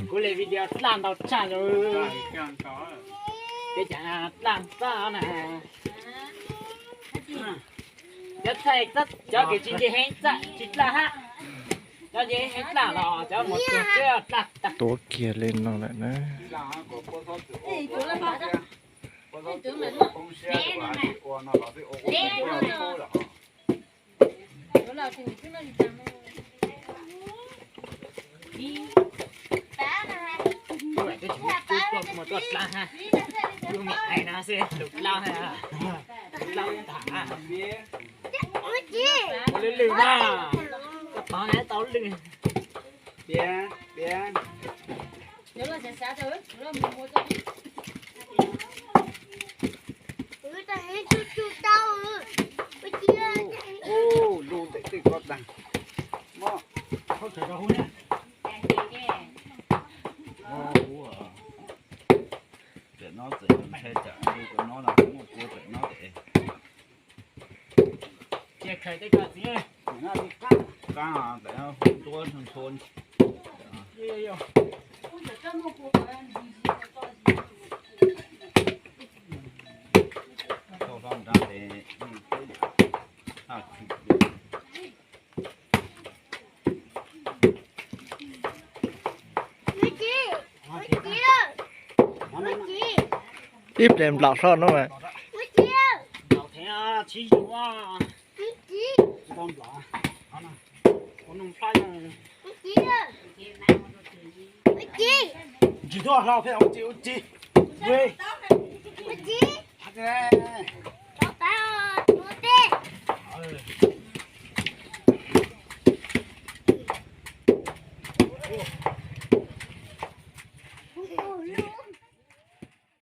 Kuv li video dlaj ntau tshaj lawm. Peb cov dlaj txaj na. Cov txhais, cov kws tsis nce heev txaj tsis dlaj hab. Cov nce heev dlaj los cov mus tsuag tsuag dlaj tag. Tuav kiag li no lawm na. Mus tuaj dlaj ha. Lub me ais no xwb tus dlaj ha. Dlaj tag. Lwj lwj na. Koj tod na tau lwj. Piav, piav. Lub ntev tej koj tag. Mob. Mob ub. Tawm no txawm ntshai tsam li cov no no muaj kua tawm no es. Qab tawm no hu ntuab ntshua ntshua. Tau hlo nrad es yeej peb yam haj khwm. Ib pliag nplaum hlo no mas. Ntsis tuaj hlo pheej ua ci ua ci.